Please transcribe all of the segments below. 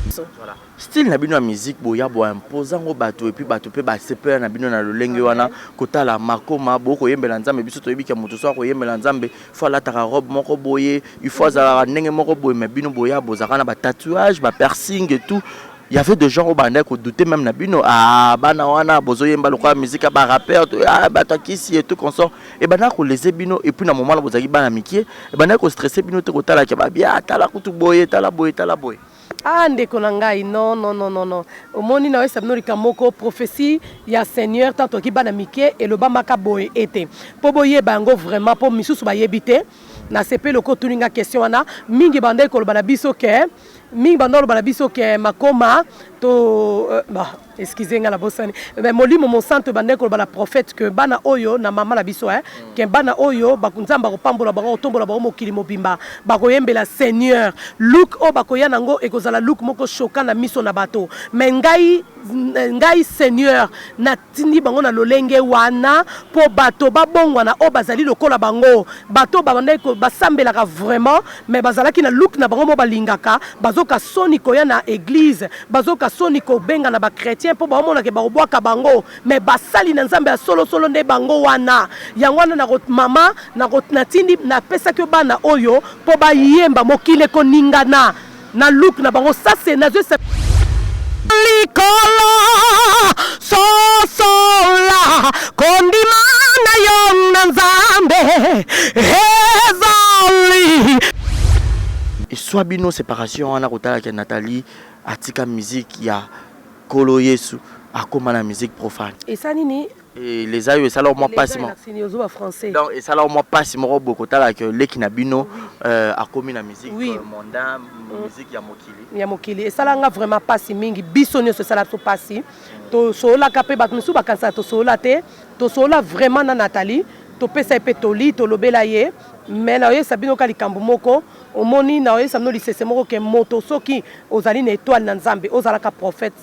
Voilà. Style na bino ya musique boya bo imposer ngo bato et puis bato pe ba sepela na bino na lolenge wana kotala makoma bokoyembela Nzambe biso toyebi ke moto so akoyembela Nzambe faut alataka robe moko boye, il faut azalaka ndenge moko boye mais bino boya bozalaka na ba tatouage, ba piercing et tout. Il y avait des gens oyo bandaki ko douter même na bino, ah bana wana bozoyemba lokola musique ya ba rappeurs, ah bato ya kisi et tout consort. Ebandaki ko leser bino et puis na moment wana bozalaki bana mikie, ebandaki ko stresser bino te kotala ke ba bia tala kutu boye, tala boye, tala boye. Ah ndeko na ngai non non non non non omoni na oyesa bino likambo moko prophetie ya seigneur tant toki bana mike elobamaka boye ete mpo boyeba yango vraiment mpo misusu bayebi te nasepeli oko otuni nga question wana mingi bandaki koloba na biso ke mingi banda koloba na biso ke makoma to euh, bah, excusez nga nabosani mais molimo mosantu ebandaki koloba na prophète que bana oyo na mama na biso eh, ke bana oyo nzambe akopambola bango akotombola bango mokili mobimba bakoyembela seigneur look oyo bakoya nango ekozala look moko choquant na miso na bato mais ngai ngai seigneur natindi bango na lolenge wana mpo bato babongwana oyo bazali lokola bango bato babandaki basambelaka vraiment mais bazalaki na look na bango mo balingaka bazoka soni koya na eglise bazoka soni kobenga na bachrétien mpo baomonake bakobwaka bango mais basali na nzambe ya solosolo nde bango wana yango wana na mama natindi napesaki yo bana oyo mpo bayemba mokili ekoningana na look na bango sase nazo likolo sosola kondima na yo na nzambe ezali eswa bino séparation wana kotalaka Nathalie atika musique ya Kolo Yesu akoma na musique profane. Esa nini? Et les ayo esala mwa pasi moko. Ozo français. Donc esala mwa pasi moko boye kotala que leki na bino euh, akomi na musique oui. Euh, mondain, musique ya mokili. Ya mokili esala nga vraiment pasi mingi biso nyonso esala biso pasi. Tosololaka pe bato mosusu bakanisaka tosolola te. Tosolola vraiment na Nathalie, topesa ye pe toli, tolobela ye. Mais nayoyesa bino ka likambo moko Omoni, naoyebisa bino lisese moko ke moto soki ozali na etoile na Nzambe, ozalaka prophète,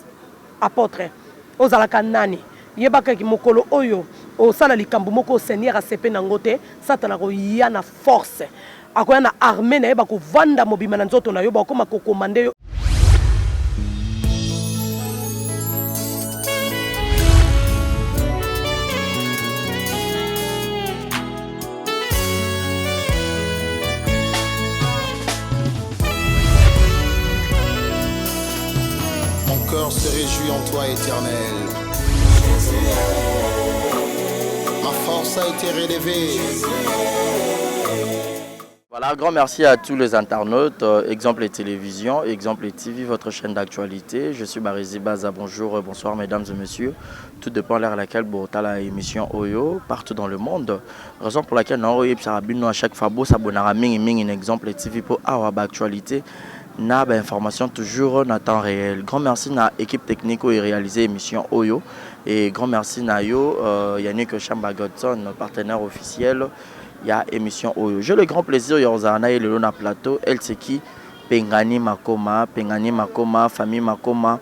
apotre, ozalaka nani, yebaka ke mokolo oyo osala likambo moko Seigneur asepe na yango te, satana akoya na force, akoya na armee na ye, bakovanda mobimba na nzoto na yo, bakokoma ko commander yo. Mon cœur se réjouit en toi, Éternel. Ma force a été relevée. Voilà, un grand merci à tous les internautes, euh, Exemple et Télévision, Exemple et TV, votre chaîne d'actualité. Je suis Barizi Baza, bonjour, euh, bonsoir mesdames et messieurs. Tout dépend l'heure à laquelle la émission Oyo, partout dans le monde. Raison pour laquelle nous avons à chaque fois, s'abonner mingi mingi Exemple TV pour avoir l'actualité na ba information toujours na temps réel. Grand merci na équipe technique oyo réalisé émission Oyo et grand merci na yo euh, Yannick Chamba Godson, partenaire officiel ya emission oyo. J'ai le grand plaisir ya kozala na ye lelo na plateau. Elle c'est qui? Pengani Makoma, Pengani Makoma, famille Makoma.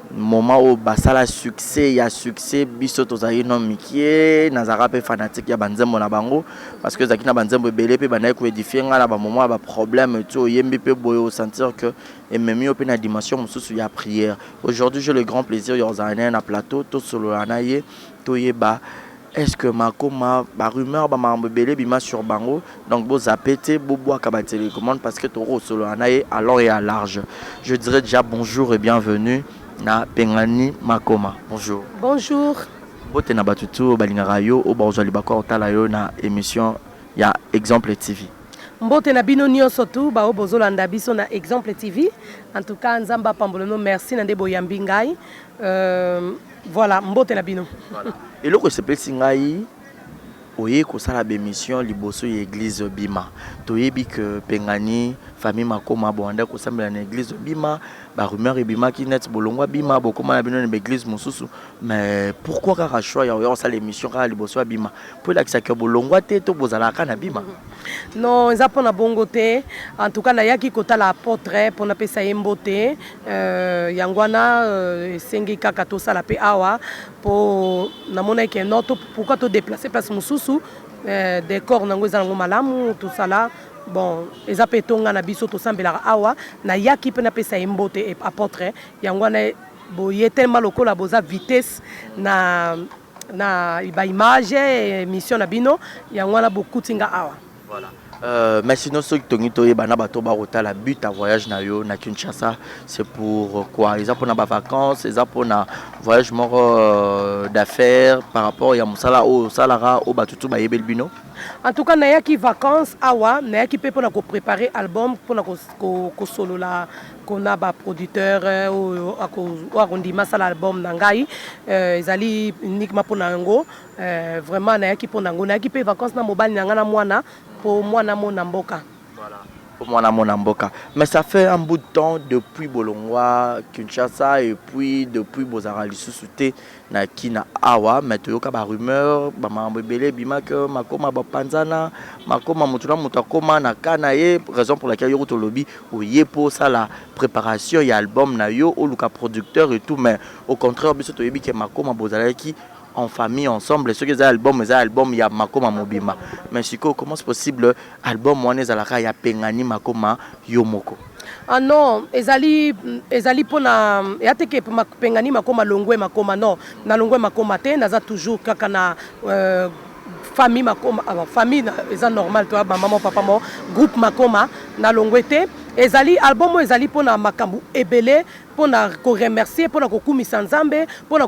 Moment oyo basala succès ya succès biso tozalaki no mikie nazalaka mpe fanatique ya banzembo na bango parce que ezalaki na banzembo ebele mpe bandaki koédifie ngai na bamoment ya baproblème ti oyembi mpe boye osentir que ememi yo mpe na dimension mosusu ya prière. Aujourd'hui j'ai le grand plaisir ya kozala na ye na plateau tosolola na ye toyeba Est ce que makoma ba rumeur ba makambo ebele ebima sur bango donc bo zappe te bo bwaka ba telecommande parce que toko kosolola na ye à long et à large. Je dirais déjà bonjour et bienvenue na Pengani Makoma. Bonjour. Bonjour. Mbote na batu tout oyo balingaka yo oyo bakozwa libaku ya kotala yo na emission ya Exemple TV. Mbote na bino nionso tout ba oyo bozolanda biso na Exemple TV. En tout cas Nzambe apambola bino merci na nde boyambi ngai. Euh, voilà, mbote na bino. Voilà. Eloko esepelisi ngai oye kosala bemission liboso ya église Bima. Toyebi que Pengani famille Makoma bowanda kosambela na église Bima, ba rumeur ebimaki net bolongwa Bima bokoma na bino na église mosusu. Mais pourquoi kaka choix ya oya kosala émission kaka liboso ya Bima? Po elakisa que bolongwa te to bozalaka na Bima? Non, eza pona bongo te. En tout cas nayaki kotala apôtre pona pesa ye mbote. Euh, yango wana euh, esengi kaka tosala mpe awa mpo namonaki ke non to, pourquoi to déplacer place mosusu euh, décor nango eza nango malamu tosala. Bon, eza mpe etonga na biso, tosambelaka awa. Nayaki mpe napesa ye mbote, apôtre. Yango wana boye tellement lokola boza vitesse na baimage, émission na bino, yango wana bokuti nga awa. Voilà. Mais sinon, soki tongi toyeba na bato bakotala, but ya voyage na yo na Kinshasa, c'est pour quoi? Eza mpona bavacances, eza mpona voyage moko d'affaires par rapport ya mosala oyo osalaka, oyo bato tu bayebeli bino? En tout cas, nayaki vacances awa, nayaki mpe mpona kopréparer album, mpona kosolola kona baproducteur oyo akondima asala album na ngai. Ezali uniquement mpona yango. Vraiment nayaki mpona yango. Nayaki mpe vacances na mobali na ngai na mwana, mpo mwana mona mboka. Voilà. Mwana mona mboka. Mais ça fait un bout de temps depuis bolongwa Kinshasa et puis depuis bozala lisusu te na kina awa, mais toyoka barumeur, bamakambo ebele ebimaki, makoma bapanzana, makoma moto na moto akóma na ka na ye, raison pour laquelle yoko tolobi oye mpo osala préparation ya album na yo, oluka producteur et tout. Mais au contraire, biso toyebi ke makoma bozalaki en famille, ensemble. Soki eza album, eza album ya makoma mobimba. Mais sikoyo, comment c'est possible album wana ezalaka ya pengani makoma yo moko? Ah non, ezali mpona eya te ke pengani makoma, longwe makoma. Non, nalongwe makoma te. Naza toujours kaka na famille makoma. Ah, famille eza normal, to mama mo, papa mo, groupe makoma. Nalongwe te. Ezali album oyo ezali mpona makambo ebele, mpona koremercier, mpona kokumisa Nzambe, mpona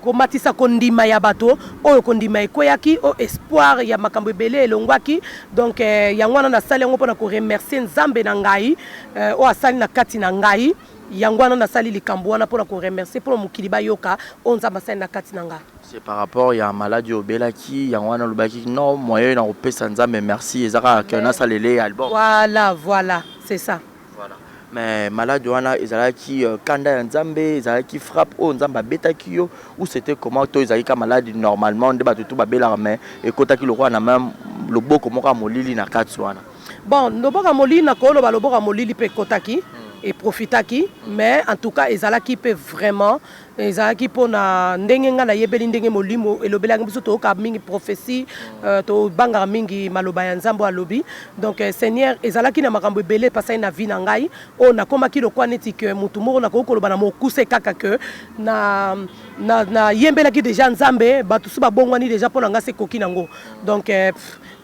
komatisa kondima ya bato oyo kondima ekweyaki, oyo espoir ya makambo ebele elongwaki. Donc yango wana nasali yango mpona koremercier Nzambe na ngai oyo asali na kati na ngai. Yango wana nasali likambo wana mpona koremercier, mpona mokili bayoka oyo Nzambe asali na kati na ngai. C'est par rapport ya maladie obelaki, yango wana olobaki non, moyen na kopesa Nzambe merci eza kaka ke nasalele album? Voilà, c'est ça. Voilà. Mais maladie wana ezalaki kanda ya Nzambe, ezalaki frappe oyo Nzambe abetaki yo, ou c'était comment? To ezalaki ka maladie normalement nde bato tu babelaka, mais ekotaki lokola na même loboko moko ya molili na kati wana? Bon, loboko ya molili, na koloba loboko ya molili mpe ekotaki, eprofitaki, mais en tout cas ezalaki mpe vraiment, ezalaki mpona ndenge ngai nayebeli, ndenge molimo elobelaki biso. Toyoka mingi prophétie, tobangaka mingi maloba ya Nzambe oyo alobi. Donc Seigneur, ezalaki na makambo ebele epasali na vie na ngai oyo nakomaki lokwa neti ke motu moko. Nakoki koloba na mokuse kaka ke nayembelaki déjà Nzambe, bato so babongwani déjà mpo na ngai, se ekoki nango. Donc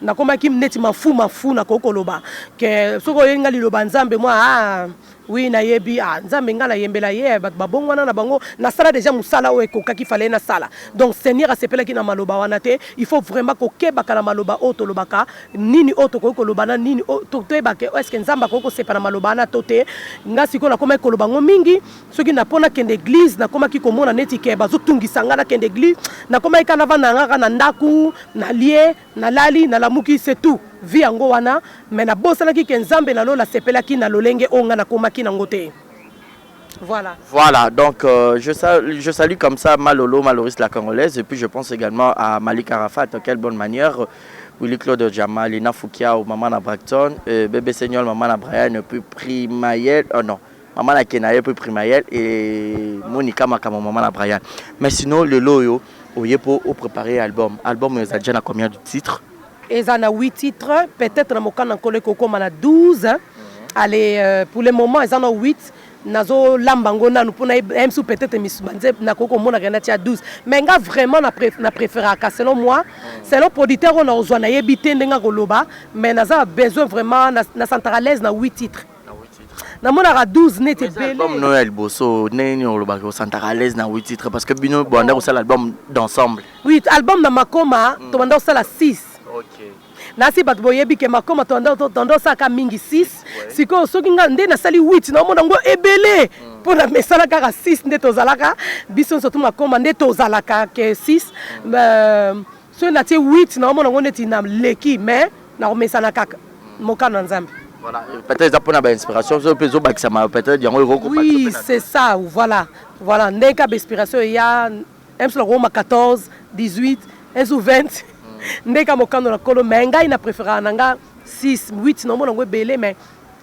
nakomaki neti mafu mafu. Nakoki koloba ke soki oyebi ngai liloba Nzambe mwa, ah, oui, nayebi. Ah, Nzambe ngai nayembela ye, bato babongwana na bango. Nasala déjà mosala oyo ekokaki, fale nasala. Donc Seigneur asepelaki na maloba wana te. Il faut vraiment kokebaka na maloba oyo tolobaka, nini oyo tokoki koloba na nini toyebake, est ce que Nzambe akoki kosepa na maloba wana to te. Nga sikoyo nakomaki koloba ngo mingi. Soki napo nakende église, nakomaki komona neti ke bazotungisa nga nakende église. Nakomaki kaka navanda nga kaka na ndako, nalie, nalali, nalamuki, c'est tout, vie yango wana. Mais nabosanaki ke Nzambe na lola asepelaki na lolenge oyo nga nakomaki nango te. Voilà. Voilà, donc je salue comme ça Malolo, Maloris la Congolaise, et puis je pense également à Malik Arafat, quelle bonne manière, Willy Claude Jamal, Lina Foukia, maman à Bracton, Bébé Seigneur, maman à Brian, et puis Primaël, oh non, maman à Kenaye, puis Primaël, et Monica Makamo, maman à Brian. Mais sinon, le loyo, oye pour préparer album. Album, il y a déjà combien de titres? Eza na 8 titres, peut-être na mokanda nkolo ekokóma na 12. Allez, pour le moment eza na 8. Nazolamba yango nanu mpona msu, peut-être banze nakoki komonaka nati ya 12. Mais nga vraiment na préféraka, selon moi, selon producteur oyo nakozwa, nayebi te ndenge akoloba, mais naza besoin vraiment, nasantaka à l'aise na 8 titres. Namonaka 12 neti ebele. Album no ya liboso, ndenge nini olobaka osantaka à l'aise na 8 titres? Parce que bino banda kosala album d'ensemble. Oui, album na makoma, tobanda kosala 6. Nasi bato boyebi ke makoma tobanda osalaka mingi 6. Sikoyo soki nga nde nasali 8, naomona yango ebele mpo na mesala kaka 6. Nde tozalaka biso nyonso tu makoma, nde tozalaka ke 6. Soki natie 8, naomona yango neti naleki, mais nakomesana kaka mokano ya Nzambe. Voilà, peut-être eza mpona bainspiration so mpe ezobakisama, peut-être yango. Oui, c'est ça, voilà, ndenge ka bainspiration eya, mso nakokoma 14, 18, 1 ou 20, ndenge ka mokano na Nkolo. Mais ngai na préféraka na nga 6. 8 naomona yango ebele, mais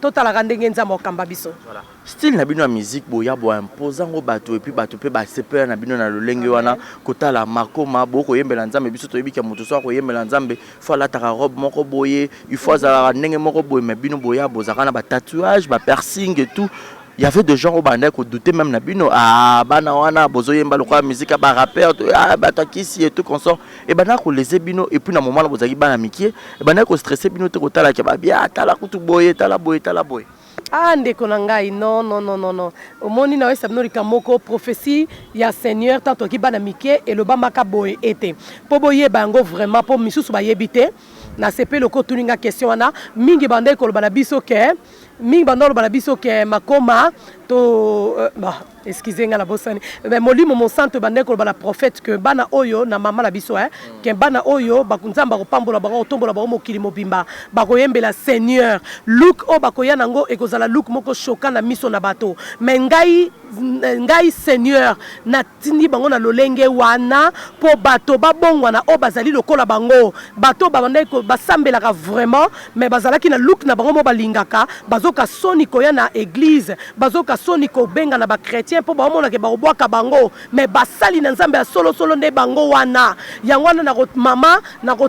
Totalaka ndenge Nzambe akokamba biso. Voilà. Style na bino ya musique, boya boimposer yango bato, et puis bato mpe basepela na bino na lolenge wana. Kotala Makoma, bokoyembela Nzambe. Biso toyebi ke moto so akoyembela Nzambe, faut alataka robe moko boye, il faut azalaka ndenge moko boye. Mais bino boya, bozalaka na batatouage, bapiercing et tout. Il y avait des gens oyo bandaki kodouter même na bino: ah, bana wana bozoyemba lokola musique ya barappeur, ah, bato akisi et tout consort. Ebandaka kolese bino? Et puis na moment wana bozalaki bana mike, ebandaki kostresser bino te, kotalaki babia: tala kutu boye, tala boye, tala boye? Ah, ndeko na ngai, non, non, non, non, non. Omoni, na oyesa bino likambo moko. Prophétie ya Seigneur, tanto toki bana mike, elobamaka boye ete mpo boyeba yango vraiment, mpo misusu bayebi te. Nasepeli oko otuni nga question wana. Mingi bandaki koloba na biso ke, mingi banda oloba na biso ke Makoma to bah, excuse nga, nabosani. Mais Molimo Mosanto bandaki koloba na prophète ke bana oyo na mama na biso, ke bana oyo Nzambe akopambola bango, akotombola bango mokili mobimba, bakoyembela Seigneur. Look oyo bakoya nango ekozala look moko choquant na miso na bato. Mais ngai Seigneur natindi bango na lolenge wana mpo bato babongwana oyo bazali lokola bango. Bato babandaki basambelaka vraiment, mais bazalaki na look na bango mo balingaka, bazoka soni koya na église, bazoka soni kobenga na bachrétien mpo baomonake bakobwaka bango. Mais basali na Nzambe ya solosolo nde bango wana. Yango wana mama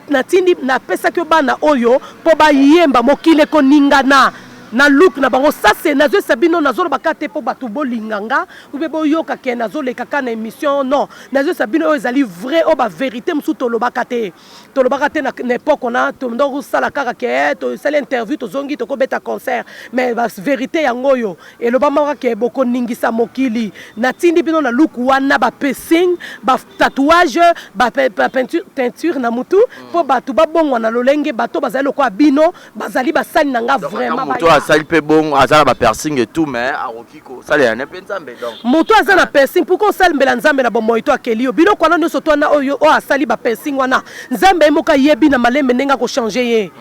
natindi, napesaki yo bana oyo mpo bayemba, mokili ekoningana na look na bango. Sase nazoyesa bino, nazoloba te mpo bato bolinga nga ube boyoka ke nazoleka ka na émission. Non, nazoyesa bino oyo ezali vrai, oyo bavérité mosusu tolobaka te, tolobaka te. Na époque wana tondo kosala kaka ke tosali interview, tozongi, tokobeta concert. Mais bavérité yango oyo elobamaka ke bokoningisa mokili. Natindi bino na look wana, bapiercing, batatouage, bateinture na mutu, mpo bato babongwa na lolenge bato bazali lokola bino, bazali basali na nga vraiment. Moto asali mpe bongo, aza na bapiercing et tout, mais akoki kosalela ne mpe Nzambe donc? Moto aza na piercing, pourquoi osalembela Nzambe na bomoi to akeli yo biloko wana nyonso to wana? Oyo oyo asali bapiercing wana, Nzambe ye moko ayebi na malembe ndenge akochanger ye.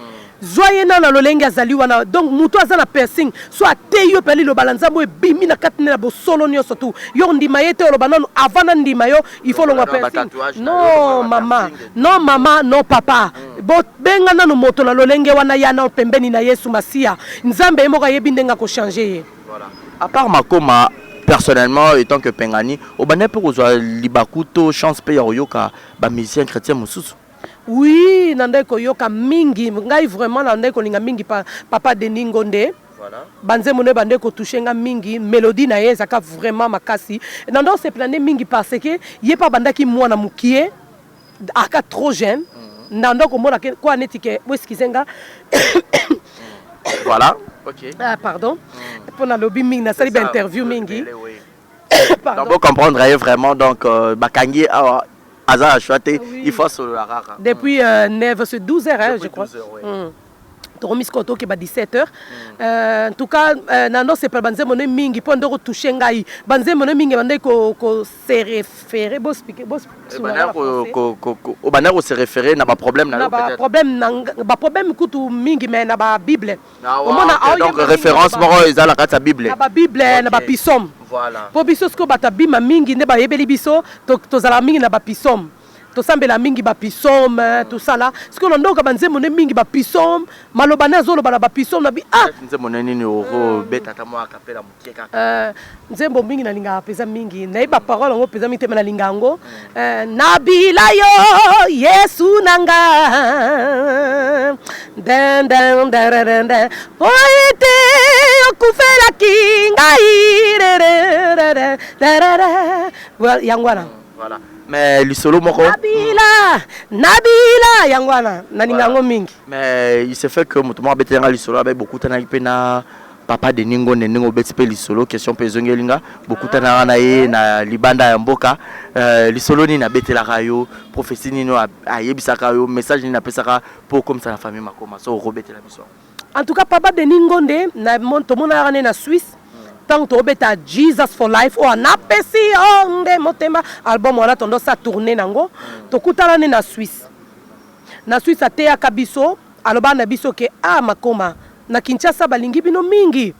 Zwa ye nano na lolenge azali wana. Donc moto aza na piercing, so ateyi yo mpe liloba na Nzambe oyo ebimi na kati nde na bosolo nyonso tu, yo ndima ye te. Oloba nano avant na ndima yo, il faut longwa piercing. Non mama, non mama, non papa. Bobenga nano moto na lolenge wana, ya nano pembeni na Yesu Masiya. Nzambe ye moko ayebi ndenge akochanger ye. Voilà. À part Makoma, personnellement, étant que Pengani, obanda mpe kozwa libaku to chance mpe ya koyoka bamusicien chrétien mosusu? Oui, na ndai koyoka mingi. Ngai vraiment na ndai kolinga mingi papa Denis Ngonde. Banzembo nde bande kotoucher nga mingi, mélodie na ye ezalaka vraiment makasi. Na ndo osepela nde mingi parce que ye mpe abandaki mwana mokie, aka trop jeune. Na ndo komona kwa neti ke boexcuser nga. Voilà, ok. Ah, pardon, mpo nalobi mingi, nasali bainterview mingi. Donc bocomprendre ye vraiment. Donc bakangi awa, aza na choix te, il faut asolola kaka. Depuis 9, c'est 12 heures, hein, je crois. 12 heures, oui. Tokomi sikoyo, tokeba 17 heures. En tout cas, na ndo sepela banzembo nde mingi mpo nde kotoucher ngai. Banzembo nde mingi bandai kose référer, boexpliquer. Obanda kose référer na baproblème na yo? Baproblème, baproblème kutu mingi, mais na babible. Omona, donc référence moko eza na kati ya Bible. Na babible, na bapsaume. Mpo biso sikoyo bato abima mingi nde bayebeli biso, tozalaka mingi na bapsaume, tosambela mingi bapsaume, tosala sikoyo na ndoka banzembo nde mingi bapsaume, maloba nde azoloba na bapsaume na bi ah. Nzembo nde nini okobeta ata mwa kapela mokie kaka? Nzembo mingi nalingaka mpenza mingi, nayebi baparole yango mpenza mingi te, me nalinga yango. Nabila yo Yesu na nga den den den den, po ete okufelaki ngai. Yango wana. Voilà. Mais lisolo moko. Nabila, nabila, yango wana nalinga yango mingi. Mais il se fait que moto moko abetelanga lisolo, abe bokutanaki mpe na papa Denis Ngonde. Ndenge obeti mpe lisolo, question mpe ezongeli nga: bokutanaka na ye na libanda ya mboka, lisolo nini abetelaka yo, prophétie nini ayebisaka yo, message nini apesaka mpo okomisa na famille Makoma? So okobetela biso. En tout cas, papa Denis Ngonde, tomonaka ne na Suisse ntango tobeta Jesus for Life oyo anapesi yo nde motema, album wana tondosa tourne nango. Tokutana nde na Suisse. Na Suisse ateyaka biso, alobaka na biso ke a Makoma na Kinshasa balingi bino mingi,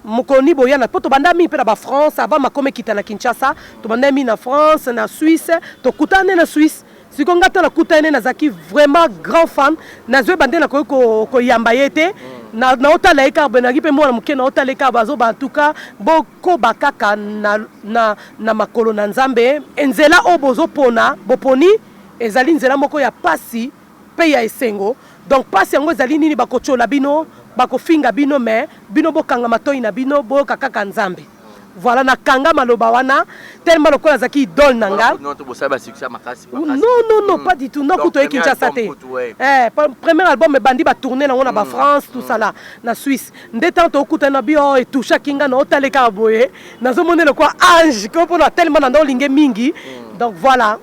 mokoni boya na mpo. Tobanda mingi mpe na bafrance avant Makoma ekita na Kinshasa. Tobanda mingi na France, na Suisse. Tokutana nde na Suisse. Sikoyo nga ntango nakutani nde, nazalaki vraiment grand fan. Nazoyeba nde nakoki koyamba ye te. Naotala ye kaka boye, nazalaki mpe mwana moke, naotala ye kaka bazoba. En tout cas, bokoba kaka na makolo na Nzambe. Nzela oyo bozopona, boponi, ezali nzela moko ya pasi mpe ya esengo. Donc pasi yango ezali nini? Bakotiola bino, bakofinga bino, mais bino bokanga matoi na bino, boyoka kaka Nzambe. Voilà, nakanga maloba wana tellement lokola azalaki idole na nga. Non, bosala basuccès makasi. Non, non, non, pas du tout. Non, kutu oye Kinshasa te. Premier album ebandi batourne nango na bafrance, tout ça là, na Suisse. Nde ntango tokutani na bio, etouchaki nga. Na otala kaka boye, nazomona lokwa ange ko mpona tellement na nda olinge mingi. Donc voilà,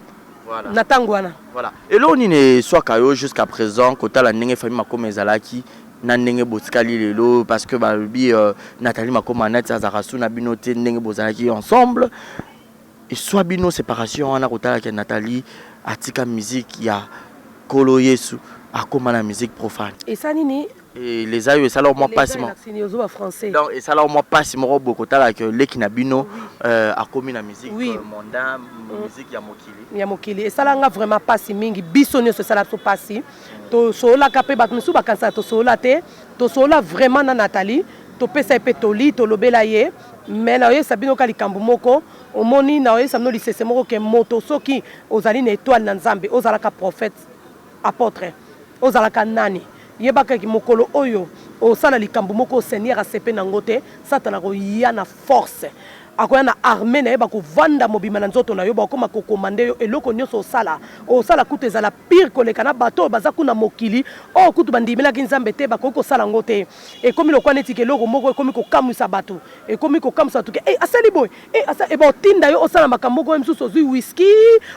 na ntango wana. Voilà, eloko nini eswaka yo jusqu'à présent kotala ndenge famille Makoma ezalaki na ndenge botikali lelo? Parce que balobi Nathalie Makoma neti azalaka su na bino te, ndenge bozalaki ensemble, eswa bino séparation wana, kotalaki Nathalie atika musique ya Kolo Yesu, akóma na musique profane. Esa nini? Leza oyo esala mwa mpasi. Ozoba français. Donc esala mwa mpasi moko boye kotalaka leki na bino akomi na musique mondain, musique ya mokili. Ya mokili esalanga vraiment mpasi mingi. Biso nyonso esala biso mpasi. Tosololaka mpe, bato mosusu bakanisaka tosolola te. Tosolola vraiment na Nathalie, topesa ye mpe toli, tolobela ye. Mais naoyesa bino ka likambo moko, omoni, naoyesa bino lisese moko ke moto soki ozali na étoile na Nzambe, ozalaka prophète, apôtre, ozalaka nani, yebakaki mokolo oyo osala likambo moko Seigneur asepe nango te, Satana akoya na force, akoya na armée na ye, bakovanda mobima na nzoto na yo, bakokoma kokomande yo. Eloko nyonso osala, osala kutu ezala pire koleka na bato oyo baza kuna mokili oyo kutu bandimelaki Nzambe te, bakoki kosala yango te. Ekomi lokwa neti ke eloko moko ekomi kokamwisa bato, ekomi kokamwisa bato ke e asali boye, e baotinda yo osala makambo moko mosusu, ozwi whisky,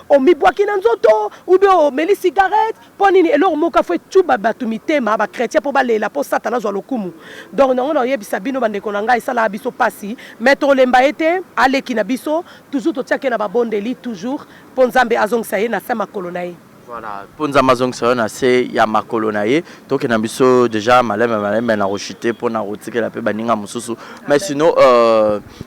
omibwaki na nzoto, ou bien omeli cigarette. Mpo nini? Eloko moko afo etuba bato mitema, bachrétien, mpo balela, mpo Satana azwa lokumu. Donc nango na oyebisa bino, bandeko na ngai, esalaka biso mpasi, mais tokolemba ye te. Aleki na biso, toujours totiaki na babondeli, toujours mpo Nzambe azongisa ye na se makolo na ye. Voilà, mpo Nzambe azongisa yo na se ya makolo na ye. Tokenda biso déjà malembe malembe na koshite mpona kotikela mpe baninga mosusu. Mais sinon,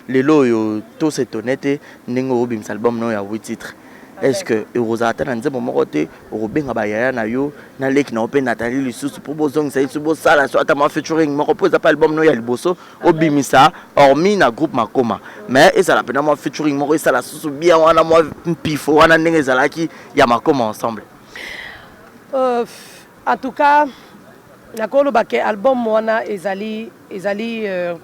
lelo oyo tos'étonner te ndenge okobimisa album na yo ya 8 titres. Est ce que ekozala ata na nzembo moko te okobenga bayaya na yo na leki na yo mpe Nathalie lisusu mpo bozongisa ye, bosala so ata mwa featuring moko, mpo eza mpe album na yo ya liboso obimisa hormis na groupe Makoma, mais ezala mpena mwa featuring moko esala susu bien wana, mwa mpifo wana ndenge ezalaki ya Makoma ensemble? En tout cas, nakoloba ke album wana ezali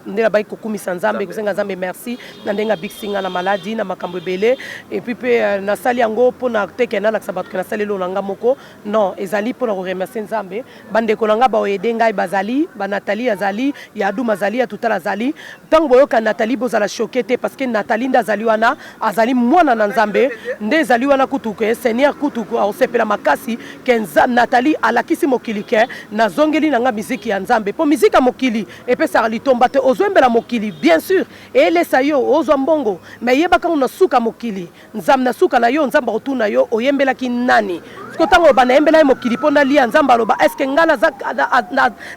nde nabaki kokumisa Nzambe, kosenga Nzambe merci na ndenge abikisi nga na maladi, na makambo ebele. Et puis mpe nasali yango mpona teke nalakisa bato ke nasali eloko na nga moko. Non, ezali mpona koremercier Nzambe. Bandeko na nga baoyede ngai bazali, banathalie azali, ya Adum azali, ya Tutala azali. Ntango boyoka Nathalie, bozala choqué te, parce que Nathalie nde azali wana, azali mwana na Nzambe. Nde ezali wana kutu ke Seigneur kutu akosepela makasi ke Nathalie alakisi mokili ke nazongeli na nga miziki ya Nzambe, mpo miziki ya mokili epesaka litomba te. Ozwembela mokili, bien sûr elesa yo, ozwa mbongo, mais yebaka ngo na suka mokili, Nzambe na suka na yo, Nzambe akotuna yo: oyembelaki nani? Siko ntango oloba nayembela ye mokili mpo nalia, Nzambe aloba: est ce que ngai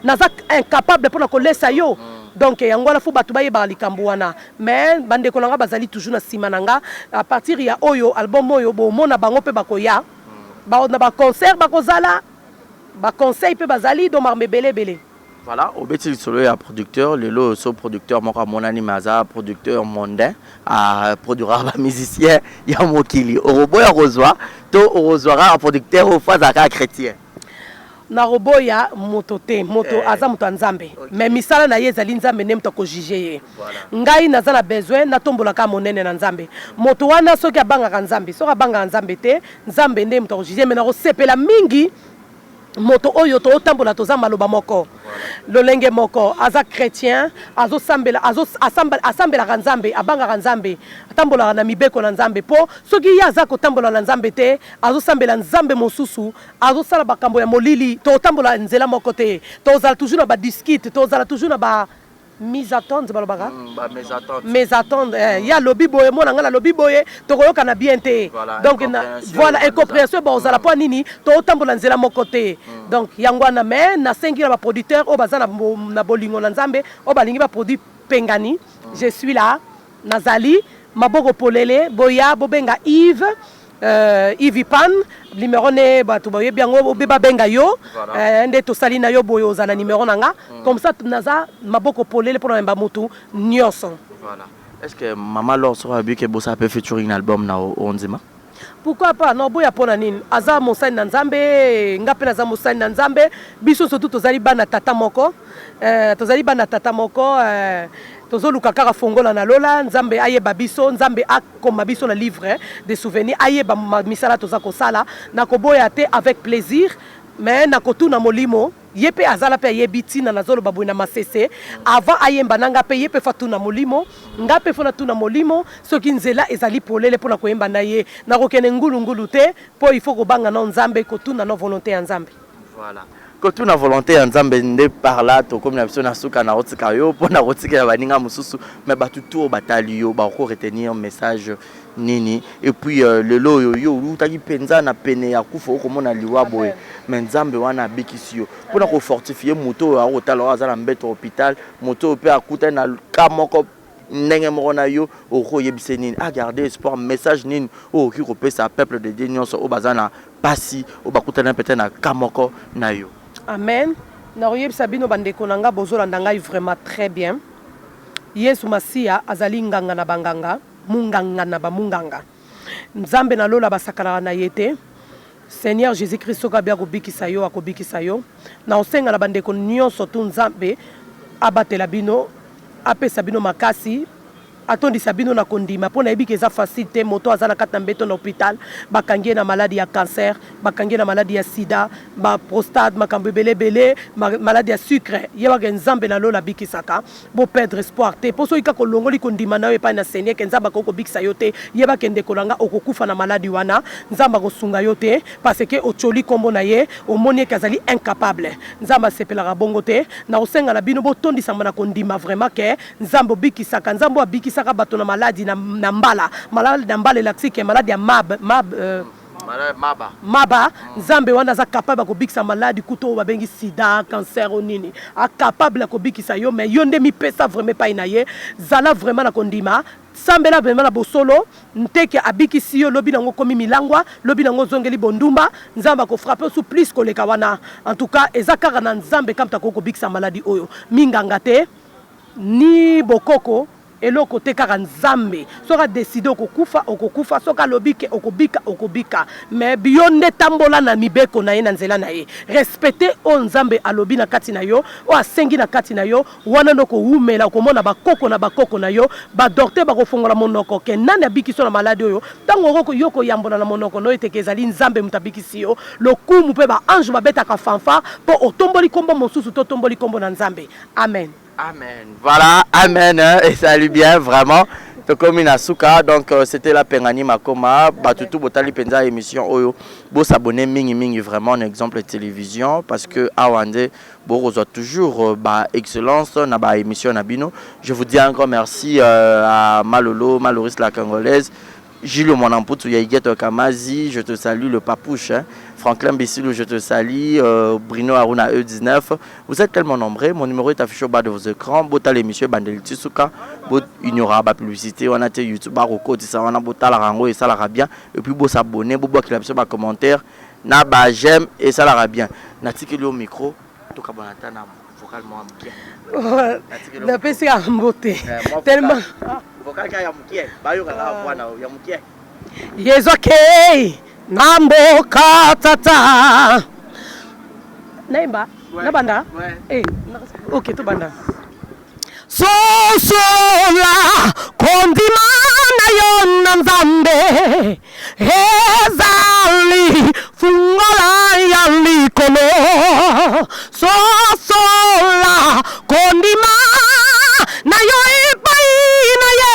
naza incapable mpona kolesa yo? Donc yango wana fo bato bayebaka likambo wana. Mais bandeko na nga bazali toujours na nsima na nga. À partir ya oyo album oyo, bomona bango mpe bakoya na baconcert, bakozala baconseil mpe bazali, donc makambo ebele ebele. Voilà, obeti lisolo ya producteur. Lelo so producteur moko amonani, me aza producteur mondain, aproduiraka bamusicien ya mokili, okoboya kozwa to okozwa kaka producteur oyo fo azalaka chrétien? Nakoboya moto te. Moto aza moto ya Nzambe, mais misala na ye ezali Nzambe nde moto akojuger ye. Ngai naza na besoin natombolaka monene na Nzambe. Moto wana soki abangaka Nzambe, soki abangaka Nzambe te, Nzambe nde moto akojuger. Mais nakosepela mingi moto oyo tootambola, toza maloba moko, lolenge moko, aza chrétien, azosambela, asambelaka Nzambe, abangaka Nzambe, atambolaka na mibeko na Nzambe. Mpo soki ye aza kotambola na Nzambe te, azosambela nzambe mosusu, azosala makambo ya molili, totambola nzela moko te, tozala toujours na badispute, tozala toujours na ba mésentente balobaka. Mésentente, ye alobi boye, mona ngai nalobi boye, tokoyokana bien te. Donc voilà, incompréhension bozala. Mpo nini? Totambola nzela moko te. Donc yango wana. Mais nasengi na baproducteur oyo baza na bolingo na Nzambe, oyo balingi baproduit pengani, je suis là, nazali maboko polele. Boya, bobenga Yves. Yves Pan, numéro ne bato bayebi yango, obe babenga yo. Nde tosali na yo boye, oza na numéro na nga. Comme ça naza maboko polele mpona yamba motu nyonso. Voilà. Est ce que Mama Lor soko abi ke bosala mpe featuring na album na ondima? Pourquoi pas? Non, boya mpo na nini? Aza mosali na Nzambe, nga mpe naza mosali na Nzambe. Biso surtout tozali bana tata moko, tozali bana tata moko. Tozoluka kaka fongola na lola. Nzambe ayeba biso, Nzambe akoma biso na livre de souvenir, ayeba misala toza kosala. Nakoboya te, avec plaisir, mais nakotuna molimo. Ye mpe azala mpe ayebi ntina nazoloba boye na masese. Avant ayemba na nga mpe, ye mpe fa tuna molimo, nga mpe fo natuna molimo soki nzela ezali polele mpona koyemba na ye. Nakokende ngulungulu te, mpo il faut kobanga na Nzambe, kotuna na volonté ya Nzambe. Voilà, kotuna volonté ya Nzambe nde. Par là tokomi na biso na suka. Na kotika yo mpona kotikela baninga mosusu, mais bato tu oyo batali yo bako retenir message nini? Et puis lelo oyo yo outaki mpenza na pene ya kufa, okomona liwa boye, mais Nzambe wana abikisi yo. Mpona kofortifie moto oyo akotala, oyo aza na mbeto ya hôpital, moto oyo mpe akutani na ka moko ndenge moko na yo, okoki oyebisa nini? Agarde espoir. Message nini oyo okoki kopesa peuple de Dieu nyonso oyo baza na pasi, oyo bakutani peut-être na ka moko na yo? Amen. Nakoyebisa bino, bandeko na nga, bozolanda ngai vraiment très bien. Yesu Masiya azali nganga na banganga, munganga na bamunganga. Nzambe na lola basakalaka na ye te. Seigneur Jésus Christ soki abi akobikisa yo, akobikisa yo. Na osenga na bandeko nyonso tu, Nzambe abatela bino, apesa bino makasi, atondisa bino na kondima, mpo nayebi ke eza facile te. Moto aza na kati na mbeto na hôpital, bakangi ye na maladi ya cancer, bakangi ye na maladi ya sida, baprostate, makambo ebele ebele, maladi ya sucre, yebaka Nzambe na lola abikisaka. Boperdre espoir te, mpo soki kaka olongoli kondima na yo epai na Seigneur ke Nzambe akoki kobikisa yo te, yebaka ndeko na nga, okokufa na maladi wana. Nzambe akosunga yo te parce que otioli nkombo na ye, omoni eke azali incapable. Nzambe asepelaka bongo te. Na kosenga na bino, botondisama na kondima vraiment ke Nzambe obikisaka. Nzambe oyo abikisaka bato na maladi na mbala, maladi na mbala elakisi ke maladi ya mab maba. Maba. Nzambe wana aza capable ya kobikisa maladi kutu oyo babengi sida, cancer o nini, acapable ya kobikisa yo. Mais yo nde mipesa vraiment epai na ye, zala vraiment na kondima, sambela vraiment na bosolo nteke abikisi yo. Lobi nango okomi milangwa, lobi nango ozongeli bondumba, Nzambe akofrappe osu plus koleka wana. En tout cas eza kaka na Nzambe kamta akoki kobikisa maladi oyo. Minganga te, ni bokoko, eloko te, kaka Nzambe. Soki adécider okokufa, okokufa. Soki alobi ke okobika, okobika. Mais yo nde tambola na mibeko na ye, na nzela na ye, respecte oyo Nzambe alobi na kati na yo, oyo asengi na kati na yo. Wana nde okowumela, okomona bakoko na bakoko na yo. Badocteur bakofongola monoko ke nani abikisi yo na maladi oyo. Ntango yo koyambola na monoko na yo eteke ezali Nzambe moto abikisi yo, lokumu mpe baange babetaka fanfare, mpo otomboli nkombo mosusu to otomboli nkombo na Nzambe. Amen. Amen. Voilà, amen, hein. Et salut bien, vraiment. Tokomi na suka, donc c'était la Pengani Makoma. Batutu botali penza émission oyo. Bo s'abonner mingi mingi vraiment en Exemple Télévision, parce que awa nde bokozwa toujours ba excellence na ba émission na bino. Je vous dis encore merci à Malolo, Maloris la Congolaise. Gilles Mwanamputu, Yaïgueto Kamazi, je te salue, le Papouche, hein. Franklin Bessilou, je te salue, Bruno Aruna E19. Vous êtes tellement nombreux, mon numéro est affiché au bas de vos écrans. Bota l'émission Bandeli Tisuka, bot ignorera ba publicité, on a YouTube, ba roko, tisa wana bota la rango et ça la bien. Et puis bo s'abonner, bo bo ba commentaire, na ba j'aime et ça la bien. Natikeli au micro, tokabonata na vocal moi bien. Napesi ya mbote tellement. Vocal ka ya mukie, bayoka kaka voix na ya mukie. Yesu akei na mboka tata. Nayemba nabanda. Eh, ok, tobanda. Sosola kondima na yo na Nzambe ezali fungola ya likolo. Sosola kondima na yo epai na ye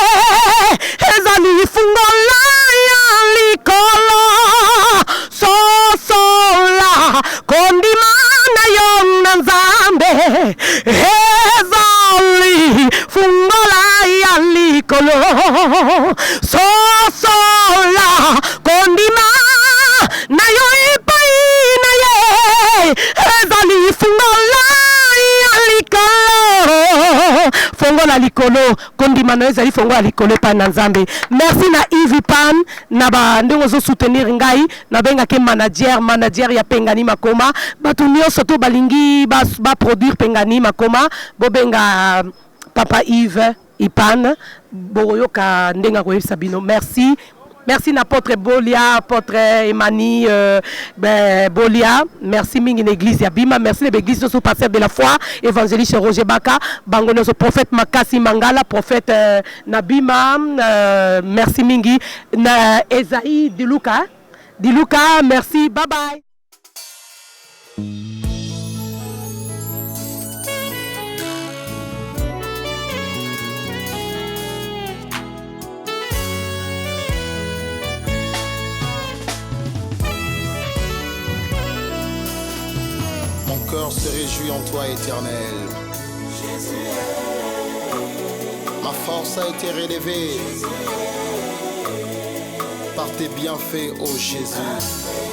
ezali fungola ya likolo. Sosola kondima na yo na Nzambe ezali fungola ya likolo. Sosola kondima na yo epai na ye ezali fungola ya likolo, fungola. ya likolo. Kondima na yo ezali fongola ya likolo epai na Nzambe. Merci na Yves Pan na ba ndenge ozo soutenir ngai, nabengaki manager, manager ya Pengani Makoma. Bato nyonso to balingi ba, ba produire Pengani Makoma, bobenga papa Yves Ipan, bokoyoka ndenge akoyebisa bino. Merci. Merci na apôtre Bolia, apôtre Emani ben, Bolia. Merci mingi na église ya Bima. Merci na église nyonso, pasteur de la foi, évangéliste Roger Baka, bango nyonso, prophète Makasi Mangala, prophète na Bima. Merci mingi na Esaïe Diluka. Diluka, merci. Bye bye. Mon cœur se réjouit en toi, Éternel. Ma force a été relevée par tes bienfaits, ô Jésus.